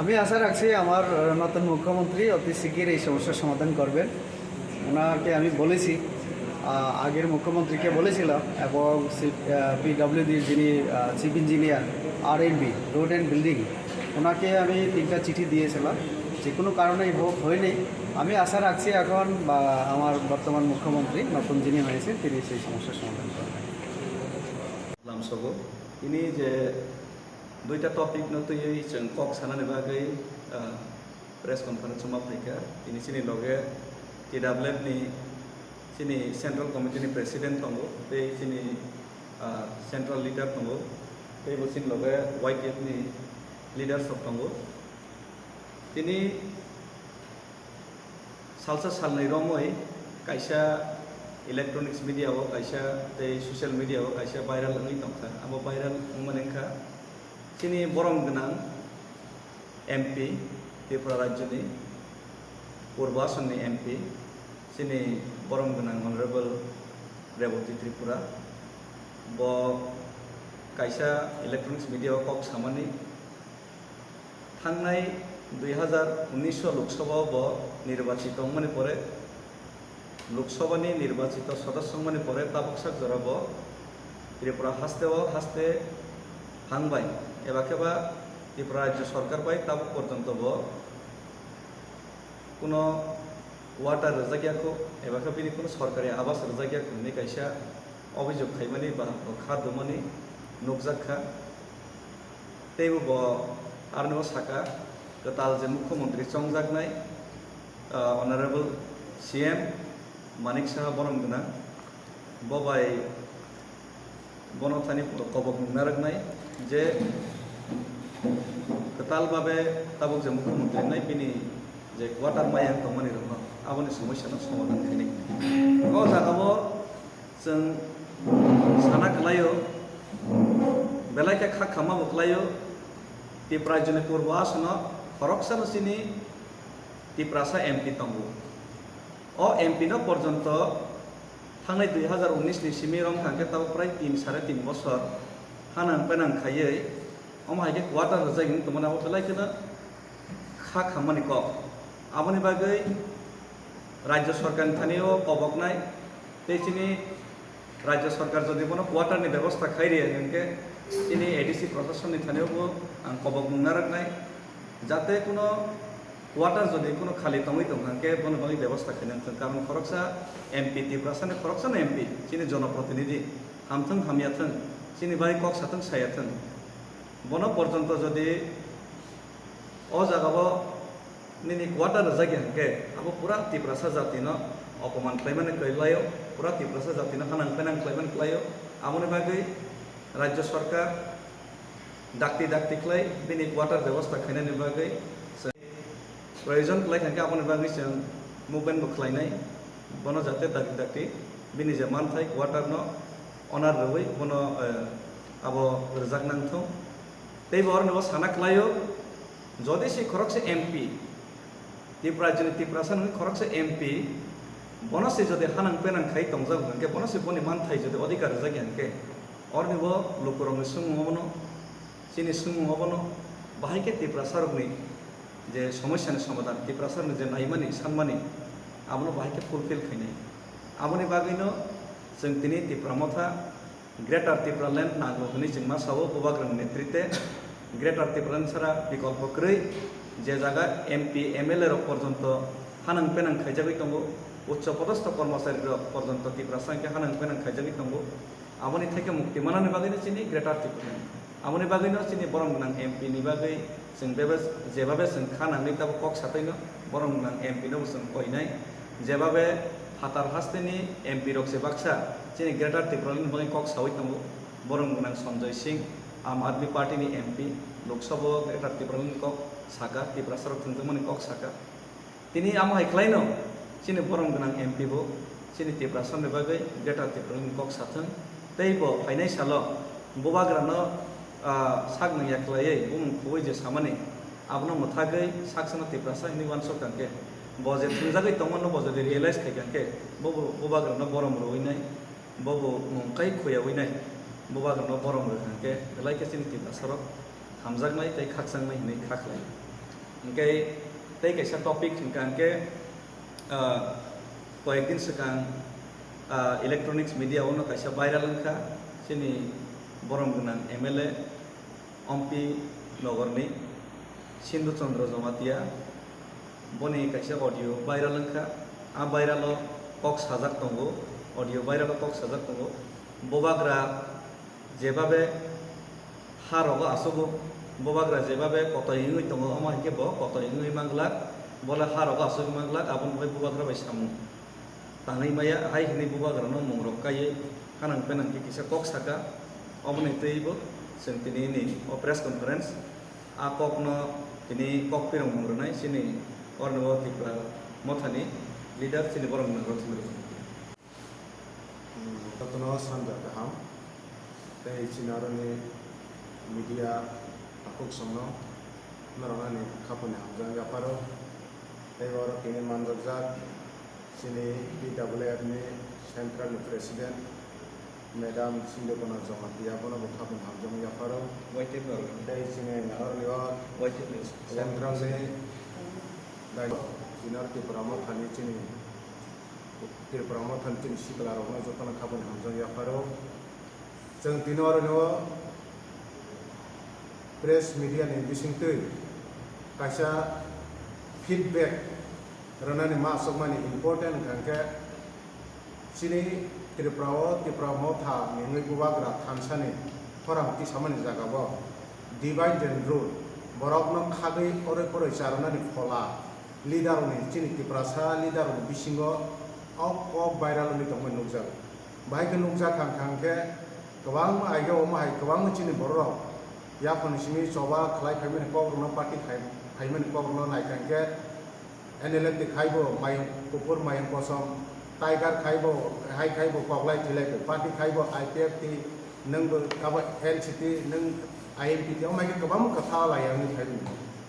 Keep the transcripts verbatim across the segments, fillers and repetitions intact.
আমি আশা রাখছি আমার, আহ, নতুন মুখ্যমন্ত্রী অতি শিগগির এই সমস্যার সমাধান করবেন। ওনাকে আমি বলেছি, আহ, আগের মুখ্যমন্ত্রীকে বলেছিলাম এবং সি-, আহ, পিডব্লিউডির যিনি, আহ, chief engineer, RNB, road and building, ওনাকে আমি তিনটা চিঠি দিয়েছিলাম। যে কোনো কারণেই হোক, হয়নি। আমি আশা রাখছি এখন বা আমার বর্তমান মুখ্যমন্ত্রী নতুন যিনি হয়েছেন, তিনি সেই সমস্যার সমাধান করবেন। Lamsogo, tini je duita topic no twiwi chwng kok sanani bagwi, ah, press conference ma phaikha. Tini chini loge T W F ni chini Central Committee ni President tongo, tei chini, ah, Central Leader tongo, tei bo chini loge Y T F ni leaders rok tongo. Tini salsa salnwi romwi kaisa electronics media o kaisa tei social media o kaisa viral wngwi tongkha. Abo viral wngmani wngkha chini borom gwnang M P, Tripura rajyoni Purbo Asonni M P, chini borom gwnang Honorable Rebati Tripura. Bo kaisa electronics media o kok samani, thangnai dui hazar unnish o Lok Sabha o bo nirbachito wngmani pore, Lok Sabha ni nirbachito sodosyo wngmani pore tabuk sak jora bo Tripura haste o haste hang bai eba khe ba Tripura Rajya Sarkar bai tabuk porjonto bo kuno quarter rwjak ya kho, eba khe bini kuno sorkari abas rwjak ya kho hwnwi kaisa obhijog khaimani ba kha dumani nukjak kha. Teibo bo aroni bo saka, kwtal je mukhyamantri chongjaknai, ah, Honorable C M Manik Saha borom gwnang, bo bai bono thani kobok nung narwknai je kwtal babe tabuk je mukhyamantri wngnai bini je quarter maya wng tongmani rokno aboni somosyano somadhan khainai. O jagao chwng sana kwlaio, belai khe kha khamma bo kwlaio, Tripura Rajyoni Purbo Asono khoroksano chini Tiprasa M P tongo. O M P no porjonto thangnai dui hazar unnish ni simi rwng thang khe tabuk prai tin sare tin bosor hanang penang khaiwi, omo hai khe quarter rwjak wng tongmani abo belai kheno kha khammani kok. Aboni bagwi Rajya Sarkarni thani o koboknai tei chini Rajya Sarkar jodi bono quarter ni bebosta khai rwya hwnkhe chini A D C Prasasonni thani o bo ang kobok nung narwknai, jate kuno quarter jodi kuno khali tongwi tong kha hwnkhe bono bagwi bebosta khaina thwng, karon khoroksa M P, Tiprasani khoroksano M P, chini jonoprotinidhi, hamthwng hamya thwng, chini bagwi kok sathwng saya thwng, bono porjonto jodi o jagao nini quarter rwjak ya hwnkhe abo pura Tiprasa jatino opoman khlaimani kwlaio, pura Tiprasa jatino hanang penang khlaimani kwlaio. Aboni bagwi Rajya Sarkar dakti dakti khlai bini quarter bebosta khainani bagwi chwng proyojon khlai kha hwnkhe aboni bagwi chwng movement bo khlainai. Bono jate dakti dakti bini je manthai quarter no owner rwui bono, eh, abo rwjak nang thung. Tei bo oroni bo sana khlaio, jodi se khoroksa M P, Tripura rajyoni Tiprasa nungwi khoroksa M P, bono se jodi hanang penang khai tongjak hwnkhe, bono se boni manthai jodi odhikar rwjak ya hwnkhe, oroni bo lukurokni swngmung obono, chini swngmung obono, bahai khe Tiprasarokni je somosyani somadhan, Tiprasarokni je naimani, sanmani, abono bahai khe fulfill khainai. Aboni bagwino chwng tini Tipra Motha Greater Tipraland nango hwnwi chwng ma sao, Bubagrani netrite Greater Tipraland sara bikolpo kwrwi, je jaga M P, M L A rok porjonto hanang penang khaijagwi tongo, uccho podosto kormochari rok porjonto Tiprasa hwnkhe hanang penang khaijagwi tongo. Aboni theke mukti manani bagwino chini Greater Tipraland. Aboni bagwino chini borom gwnang M P ni bagwi chwng bebe-, jebabe chwng kha nangwi tabuk kok satwino borom gwnang M P no bo chwng koinai. Jebabe phatar hasteni M P rok se baksa chini Greater Tipraland ni bagwi kok saui tongo. Borom gwnang Sanjay Singh, Aam Aadmi Party ni M P, Lok Sabha o Greater Tipraland ni kok saka, Tiprasa rok thwngjakmani kok saka. Tini amo hai khlaino, chini borom gwnang M P bo chini Tiprasa ni bagwi Greater Tipraland ni kok sathwng, tei bo phainai salo Bubagrano, ah, sak nang ya khlaiwi bumung khubui je samani, abono mwthagwi saksano Tiprasa hinwi uansuk kha khe, bo je thwngjagwi tongmano bo jodi realize khai kha khe, bo bo Bubagrano borom rwui nai. Bo bo mung kai khuyaui nai, Bubagrano borom rwkha hwnkhe belai khe chini Tiprasarok hamjaknai tei khakchangmai hinwi kha khlai. Hingke tei kaisa topic hingka hingke, ah, koyekdin swkang, ah, electronics media ono kaisa viral wngkha, chini borom gwnang M L A Ompi Nogorni Sindhu Chandra Jamatia, boni kaisa audio viral wngkha. A viral o kok sajak tongo, audio viral o kok sajak tongo, Bubagra jebabe ha rogo asogo, Bubagra jebabe kotoi wngwi tongo, omo hai khe bo kotoi wngwi manglak, bole ha rogo asogwi manglak, aboni bagwi Bubagra bai samung tangwi maya, hai hwnwi Bubagrano mung rok kaiwi hanang penang khe kisa kok saka. Oboni twibo chwng tini ni o press conference a kokno tini kok phirong mung rwnai chini orni o Tipra Mothani leader chini borok nang rok chini rok. Jotono sanja kaham tei chini aroni media takhuk songno norok ani khaponi hamjak yapharo tei oro tini manjakjak chini P W F ni central ni president Madam Sindhukona Jamatia bono bo khaponi hamjakma yapharo. Tei chini aroni o central ni dai chini Tripura Mothani chini Tripura Mothani chini sikla rokno jotono khaponi hamjak yapharo. Chwng tini oro no press media ni bisingtwi kaisa feedback rwnani ma aswkmani important wngkha hwnkhe chini Tripura o Tipra Motha ni wngwi Bubagra thansa ni khorang tisamani jaga o divide and rule borok no khagwi oroi poroi charwnani phola leader rokni, chini Tiprasa leader rokni bisingo o kok viral wngwi tongmani nukjago. Bahai khe nukjak kha, kha hwnkhe kwbangma aige omo hai kwbangma chini borok rok yaphangni simi choba khlai phaimani kok rokno party khai-, phaimani kok rokno nai kha hwnkhe N L F T khaibo mayung kuphur mayung kosom, Tiger khaibo hai khaibo koklai thwilaibo, party khaibo I P F T, nwngbo abo N C T, nwng I M P T, omo hai khe kwbangma kwtha lai wngwi phaibo.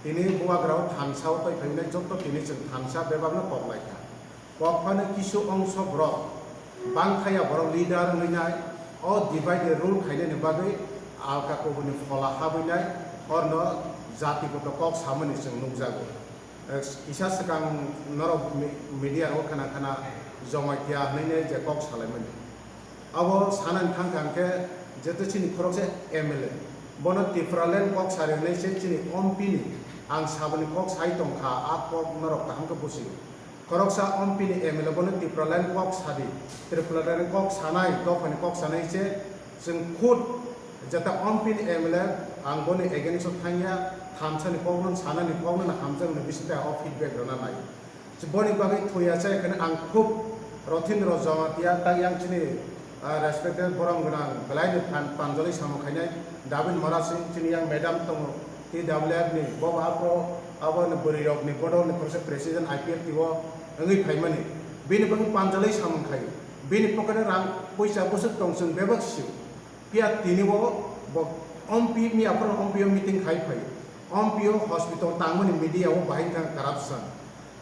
Tini Bubagra o thansa o twi phainai joto tini chwng thansa bebakno kok lai kha. Kok phano kisu ongso borok bangthaya borok leader wngwi nai, o divide and rule khainani bagwi alka kubuni phola habwi nai, orno jati koto kok samani chwng nukjago. Kisa swkang norok mi-, media rogo khana khana Jamatia hwnwi nai je kok salaimani. Abo sanani thang thang khe, jeto chini khoroksa M L A, bono Tipraland kok sari hwnwi se chini Ompi ni ang saboni kok sai tong kha, a kok norok kaham khe busi. Khoroksa Ompi ni M L A bono Tipraland kok sadi, Tipraland kok sanai, dophani kok sanai se chwng khud jeta Ompi ni M L A ang boni against o thangya, thansa ni kok no sanani kok no hamjak hwnwi bising tei o feedback rwna nai. Boni bagwi thuya chaya khe ang khub Rothindro Jamatia tei yang chini, ah, respected borom gwnang belai ni phan-, panjali samung khainai David Mora Singh chini yang madam tongo T W F ni, bo abo, abo ni bwrwi rok ni bodol ni khoroksa president I P F T o wngwi phaimani. Bini bagwi panjali samung khai, bini pocket o rang puisa bwswk tong chwng bebak sio. Phiya tini o bo Ompi miya phano Ompi o meeting khai phai. Ompi o hospital tangmani media o bahai wngkha corruption.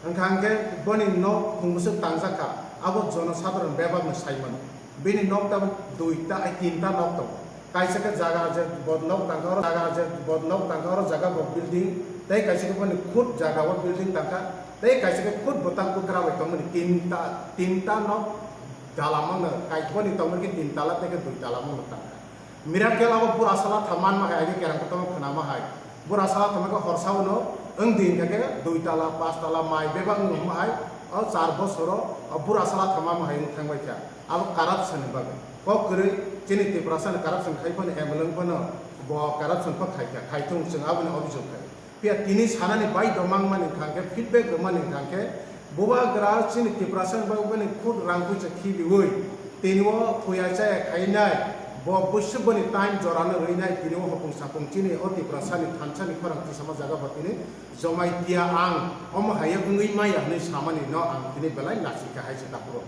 Wngkha hwnkhe boni nok khungbusu tangjak kha, abo jono sadharon bebak no sai mano. Bini nok tabuk duita, ai, tinta nok tongo. Kaisa khe jaga je bo nok tangkha oro, jaga je bo nok tangkha oro jaga bo building, tei kaisa khe boni khud jaga o building tangkha, tei kaisa khe khud bwtang bwkra bai tongmani tinta, tinta nok. Dala mangno, kai boni tongmani khe tin tala tei khe dui tala mangno tangkha. Miracle abo bura sala tha manma hai, aini kerang kotorma khnama hai. Bura sala tha mankha horsa uno, wng di hwnkha khe dui tala, pas tala mai bebak wng hwnma hai, o char bosoro, o bura sala tha manma hai wng thang bai kha. Abo corruption ni bagwi. Kok kwrwi chini Tiprasa ni corruption khai phano M L A wng phano bo corruption pha khai kha, khai thung chwng aboni obijog khai. Phiya tini sanani bai domang mani wngkha khe, feedback rwmani wngkha khe, Bubagra chini Tiprasa ni bagwi bini khud rang puisa khibiwi, tini o thuya chaya khainai, bo bwswk boni time jorano rwinai, tini o hopung sapung chini o Tiprasa ni thansa ni khorang tisama jaga bo tini Jamatia ang omo hai wngwi maya hwnwi samani no ang tini belai lachikha hai se takhuk rok.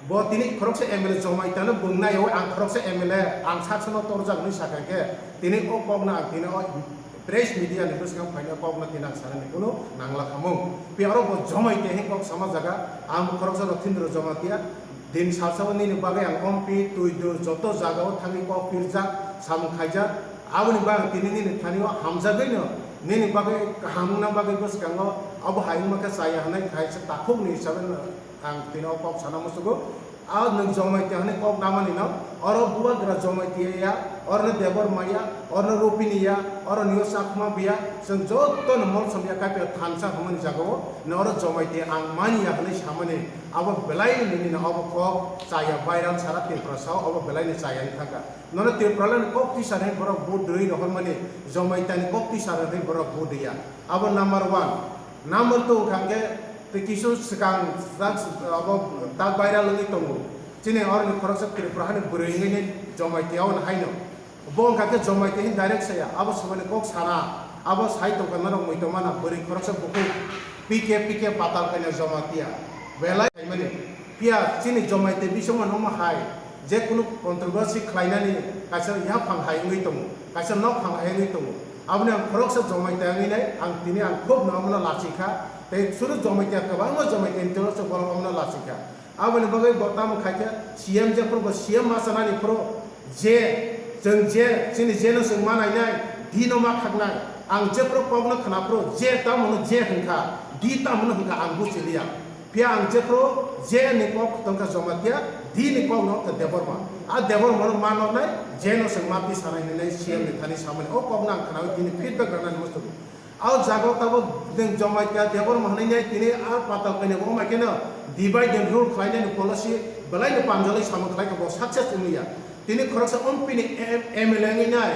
Bo tini khoroksa M L A Jamatia no bung naiwi, ang khoroksa M L A, ang saksa no torjak hwnwi sakha khe, tini o kok no ang tini o press media ni bwskango phaina kok no tini ang sanani kunu nangla khamung. Phiya oro bo Jamatia hin kok sama jaga, ang bo khoroksa Rothindro Jamatia, din salsa o nini bagwi ang ompi, twi, dui joto jaga o thangwi kok pirjak, samung khaijak, aboni bagwi tini nini thani o hamjagwi no Nini bagwi kaham wngna bagwi bwskango abo hai wngma khe chaya hwnwi kaisa takhukni hisabe no ang tini o kok sana muchugo. A nwng Jomaitiya hwnwi kok namani no, oro bubagra Jomaitiya ya, oro no Debbarma ya, oro no Rupini ya, oro nio Chakma biya, chwng joto no Molsom ya kapya thansa hwnmani jaga o, no oro Jomaitiya ang mani ya hwnwi samani, abo belai nini no abo kok chaya viral sara Tripura sao, abo belai ni chaya wngkha kha. Nono Tripura ni kok tisar hwnwi borok vote rwi rohormani, Jomaitiya ni kok tisar hwnwi borok vote rwya. Abo number one. Number two hwnkha khe tei kisu swkang tak abo tak viral wngwi tongo. Chini oroni khoroksa Tripura hani bwrwi wngwi Jomaitiya o haino. Bo wngkha khe Jomaitiya hwnwi direct saya. Abo swmani kok sana. Abo sai tongkha norok muitomana bwrwi khoroksa bukhuk P K P K patal kaina Jomaitiya. Belai saimani. Phiya chini Jomaitiya bisingo no hai. Je kunu controversy khlainani kaisa yaphang hai wngwi tongo, kaisa nokphang hai wngwi tongo. Aboni ang khoroksa Jomaitiya wngwi nai, ang tini ang khub no omono lachikha, tei suru Jomaitiya kwbangma Jomaitiya ni tolo se borok omono lachikha. Aboni bagwi bo tamo khaikhe C M jephuru bo C M ma sanani phuru je chwng je chini je no chwng ma nainai, di no ma khaknai, ang jephuru kokno khna phuru je tamo no je hwnkha, di tamo no hwnkha ang buchiliya. Phiya ang jephru je ni kok tongkha Jomaitiya, di ni kok no tongkha Debbarma. A Debbarma no ma noknai, je no chwng ma twi sanai hinwi C M ni thani samani. O kok no ang khnaui tini feedback rwnani muchungo. A jaga o tabuk nwng Jomaitiya Debbarma hwnwi nai tini a patal kainwi bo ma khe no divide and rule khlainani policy belai no panjalai samung khlai kha bo success wngya. Tini khoroksa M P ni M-, M L A wngwi nai.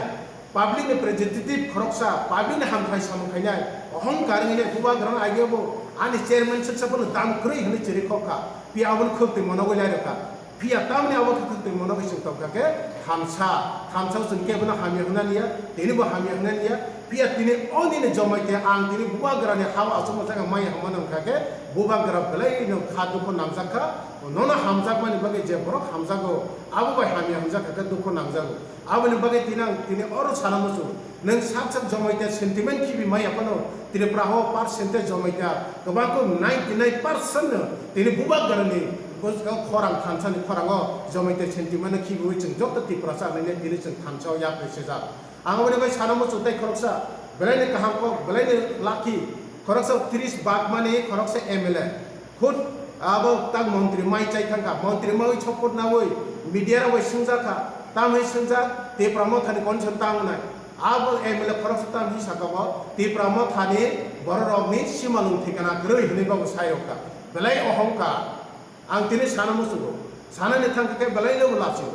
Public ni representative khoroksa, public ni hamkrai samung khainai, ohongkar wngwi nai bubagrano agebo ani chairman swksa bono dam kwrwi hwnwi chiri khokha, phiya abono khwktwi monogwi nairokha. Phiya tamni abo khe khwktwi monogwi chwng tongkha khe thansa, thansa chwng kebono hamya hwnna niya, tinibo hamya hwnna niya. Phiya tini o nini Jomaitiya ang tini bubagrani hao achukma jaga maya hwnmano wngkha khe bubagra belaino kha dukhu nangjakha, nono hamjakmani bagwi je borok hamjago abo bai hamya hwnjakha khe dukhu nangjago. Aboni bagwi tini ang tini oro sana muchungo, nwng sak sak Jomaitiya sentiment khibi maya phano Tripura o percentage Jomaitiya kwbang khe ninety nine percent no tini bubagrani khorang thansa ni khorang o Jomaitiya sentiment no khibiwi chwng joto Tiprasa nini tini chwng thansa o yak rw sijak. Ang aboni bagwi sana muchung tei khoroksa belai ni kaham kok belai ni lucky khoroksa tris bak mani khoroksa M L A. Khud abo tak montri mai chai thangkha, montri mawi chopot nawi media rok bai swngjak kha, tamwi swngjak Tipra Motha ni condition tang wngnai. Abo M L A khoroksa tamwi saka bo Tipra Motha ni borok rok ni simalung thikana kwrwi hwnwi bo sai rok kha. Belai ohongkar. Ang tini sana muchungo, sana ni thangkha khe belai no lachio,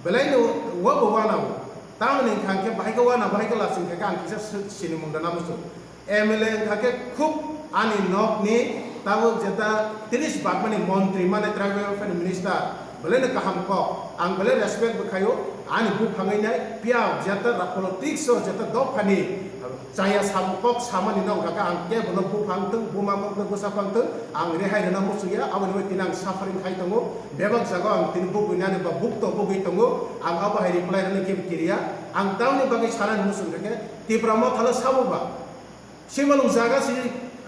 belai no wo bo wana o. Tamni hwnkha khe bahai khe wana, bahai khe laching khe ang kisa sinimung rwna muchungo. M L A wngkha khe khub ani nokni tabuk jeta tris bakmani montri mane tribal welfare minister belai no kaham kok, ang belai respect bo khaio ani buphangwi nai phiya jeta ra politics o jeta dophani chaya sam kok samani no wngkha khe ang kebono buphang thung buma kok no bwsa phang thung ang rehai rwna muchungya aboni bai tini ang suffering khai tongo bebak jaga ang tini bugwi nani ba bukto bugwi tongo ang abo hai reply rwna kebo kiriya ang tamni bagwi sanani muchung khe Tipra Motha lo sabo ba. Simalung jaga si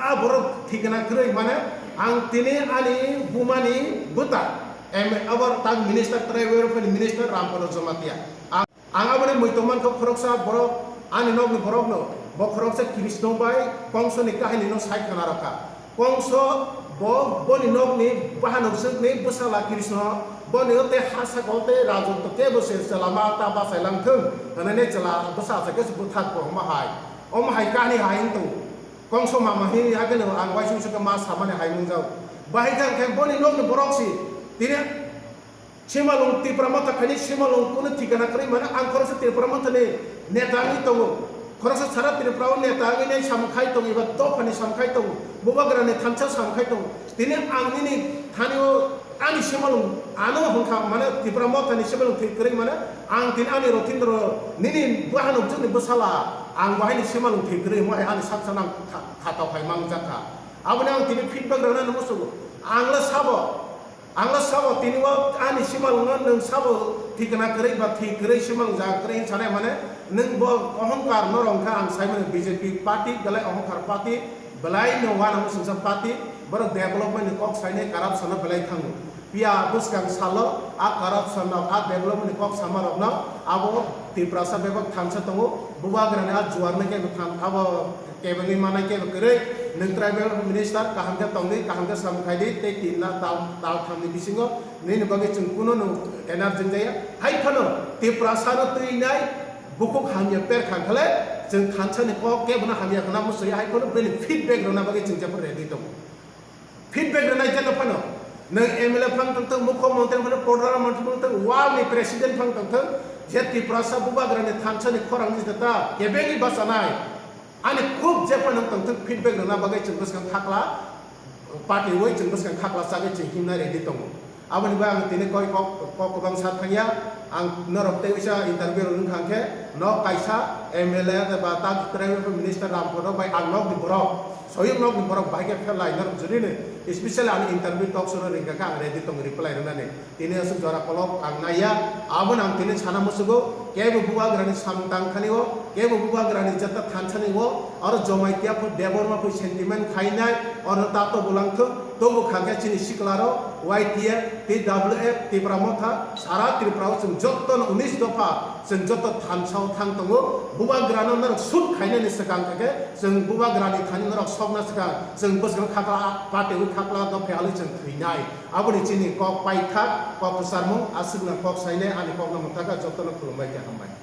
a borok thikana kwrwi mane ang tini ani bumani bwta M abo tak minister tribal welfare ni minister Rampalo Jamatia. Ang, ang aboni muitu mankha khoroksa borok ani nokni borokno bo khoroksa Krishna bai Kongso ni kahini no sai khna rokha. Kongso bo boni nokni bahanok jwkni bwsala Krishna boni o tei ha saka o tei rajotw kebo se chwla ma ta bachai lang thung hwnwi chwla bwsa achai khe bwthak bo hwnma hai. Omo hai kahini hai wng tongo. Kongso mama hini hakhe no ang waisung saka ma samani hai nungjao. Bahai jang khe boni nokni borok si tini simalung Tipra Motha khaini simalung kunu thikana kwrwi mano ang khoroksa Tipra Motha ni neta wngwi tongo. Khoroksa sara Tripura o neta wngwi nai samung khai tongo eba dophani samung khai tongo. Bubagra ni thansa samung khai tongo. Tini ang nini thani o Ani simalung ano hwnkha mane Tipra Motha ni simalung thwi kwrwi mane ang tini ani Rothindro nini bahanok jwkni bwsala ang bo haini simalung thwi kwrwi hwnwi ani sak sanang kha-, khato hai mangjak kha. Aboni ang tini feedback rwna nungwi sugo. Ang le sabo, ang le sabo tini o ani simalung no nwng sabo thikna kwrwi ba thwi kwrwi simalung ja kwrwi hwnwi sanai mane nwng bo ohongkar norok hwnkha ang sai mano B J P party belai ohongkar party. Belai no uanamo singsa party, borok development ni kok sainai corruption no belai thango. Phiya bwskang salo a corruption rok, a development ni kok sama rok no abo Tiprasa bebak thansa tongo. Bubagrani a juarno kebo than abo kebengwi manai kebo kwrwi. Nwng tribal minister kaham khe tongdi, kaham khe samung khaidi, tei tin na tal, tal thamni bisingo nini bagwi chwng kuno no energy jaya. Hai phano Tiprasano twinai bukhuk hamya per kha khle chwng thansani kok kebono hamya khna musuya, hai phano bini feedback rwna bagwi chwng jephru ready tongo. Feedback rwnai jeno phano, nwng M L A phang tongthok, mukho montri phano, prodhan montri phang tongthok, world ni president phang tongthok, je Tiprasa Bubagrani thansani khorang ni jeta kebengwi bachanai, ani khub je phano tongthok, feedback rwna bagwi chwng bwskang khakla, party wi chwng bwskang khakla chagwi chwng himna ready tongo. Aboni bagwi ang tini koi kok, kok kwbang sa thangya, ang norok tei uisa interview rwng kha khe, nok kaisa M L A ba ta tribal minister Ramphoro bai ang nokni borok, soyung nokni borok bai khe phelai norok juri ni, especially ani interview talk show rwng kha khe ang ready tongo reply rwnani. Tini aswk jora kolok ang naiya, abono ang tini sana musugo, kebo Bubagrani samung tang thani o, kebo Bubagrani jeta thansani o, oro Jamatia pho Debbarma pho sentiment khainai, oro tato bolangthok, tobo kha khe chini siklarok, Y T F, T W F, Tipra Motha, sara Tripura o chwng jotono unis dopha, chwng joto thansa o thang tongo, Bubagrano norok shoot khainani swkang kha khe, chwng Bubagrani thani norok sokna swkang, chwng bwswk khakla, pateui khakla dopha alwi chwng thwinai. Aboni chini kok paithak, kok kwcharmung, aswkno kok sainai, ani kokno mwthaka, jotono khulumbai khe hambai.